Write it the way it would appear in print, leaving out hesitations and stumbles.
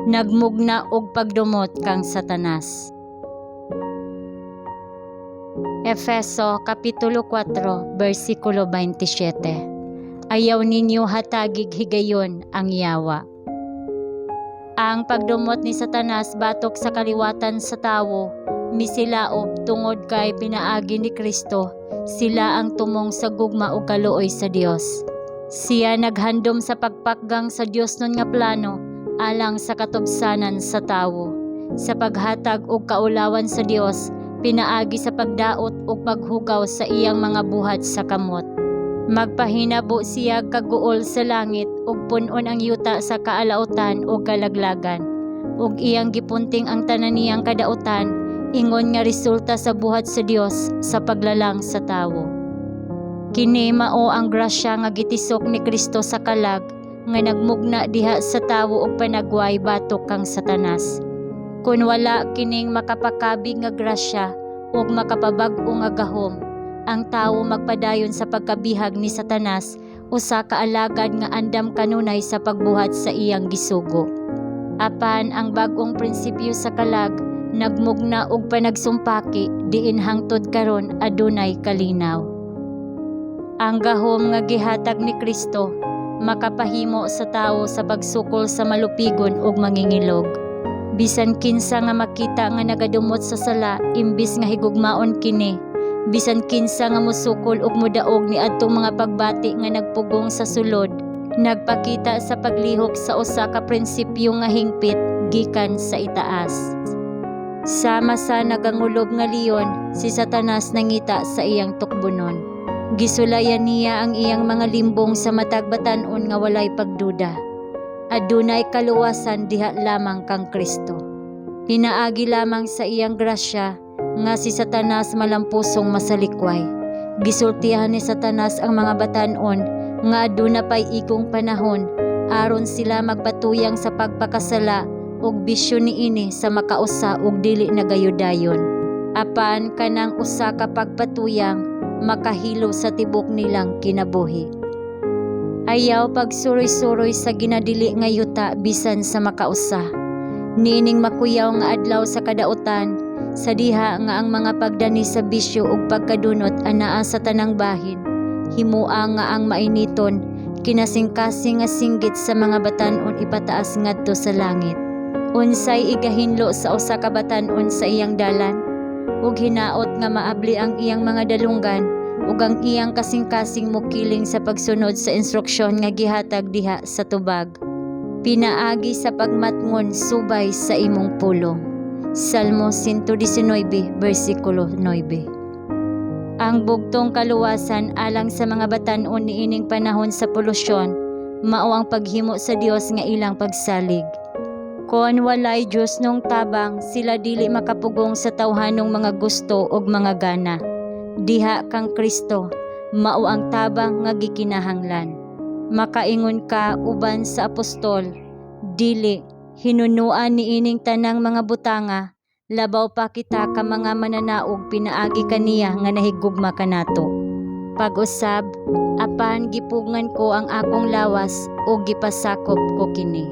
Nagmugna og pagdumot kang Satanas. Efeso Kapitulo 4, versikulo 27. Ayaw ninyo hatagig higayon ang yawa. Ang pagdumot ni Satanas batok sa kaliwatan sa tawo misilaob tungod kay pinaagi ni Kristo sila ang tumong sa gugma ug kaluoy sa Dios. Siya naghandom sa pagpakgang sa Diosnon nga plano alang sa katubsanan sa tawo, sa paghatag og kaulawan sa Dios pinaagi sa pagdaot ug paghugaw sa iyang mga buhat sa kamot. Magpahinabo siya kaguol sa langit ug pun-on ang yuta sa kaalautan ug kalaglagan. Ug iyang gipunting ang tanan niyang kadautan ingon nga resulta sa buhat sa Dios sa paglalang sa tawo. Kini mao ang grasya nga gitisok ni Kristo sa kalag nga nagmugna diha sa tawo og panagway batok kang Satanas. Kun wala kining makapakabig nga grasya ug makapabag-o nga gahom, ang tawo magpadayon sa pagkabihag ni Satanas, usa ka alagad nga andam kanunay sa pagbuhat sa iyang gisugo. Apan ang bag-ong prinsipyo sa kalag nagmugna og panagsumpaki diin hangtod karon adunay kalinaw. Ang gahom nga gihatag ni Kristo makapahimo sa tawo sa pagsukol sa malupigon ug mangingilog. Bisan kinsa nga makita nga nagadumot sa sala imbis nga higugmaon kini, bisan kinsa nga mosukol ug modaog niadtong mga pagbati nga nagpugong sa sulod, nagpakita sa paglihok sa usa ka prinsipyo nga hingpit gikan sa itaas. Sama sa nagangulob nga leon, si Satanas nangita sa iyang tukbonon. Gisulayan niya ang iyang mga limbong sa matag batan-on nga walay pagduda. Adunay kaluwasan diha lamang kang Kristo. Pinaagi lamang sa iyang grasya nga si Satanas malampusong masalikway. Gisultihan ni Satanas ang mga batan-on nga aduna pay igong panahon aron sila magpatuyang sa pagpakasala ug bisyo niini sa makausa ug dili nagayodayon. Apan kanang usa ka pagpatuyang makahilo sa tibok nilang kinabuhi. Ayaw pagsuroy-suroy sa ginadili nga yuta bisan sa makausa. Niining makuyaw nga adlaw sa kadautan, sa diha nga ang mga pagdani sa bisyo ug pagkadunot anaa sa tanang bahin, himoa nga ang mainiton, kinasingkasing nga singgit sa mga batan-on ipataas ngadto sa langit. Unsay igahinlo sa usa ka batan-on sa iyang dalan? Ug hinaot nga maabli ang iyang mga dalunggan ug ang iyang kasingkasing mokiling sa pagsunod sa instruksyon nga gihatag diha sa tubag. Pinaagi sa pagmatngon subay sa imong pulong. Salmo 119, versikulo 9. Ang bugtong kaluwasan alang sa mga batan-on niining panahon sa polusyon mao ang paghimo sa Dios nga ilang pagsalig. Kon walay Diosnong tabang, sila dili makapugong sa tawhanong mga gusto ug mga gana. Diha kang Kristo, mao ang tabang nga gikinahanglan. Makaingon ka uban sa apostol, "Dili, hinunuan niining tanang mga butanga, labaw pa kita ka mga mananaog pinaagi kaniya nga nahigugma kanato." Pag-usab, apan gipugngan ko ang akong lawas ug gipasakop ko kini.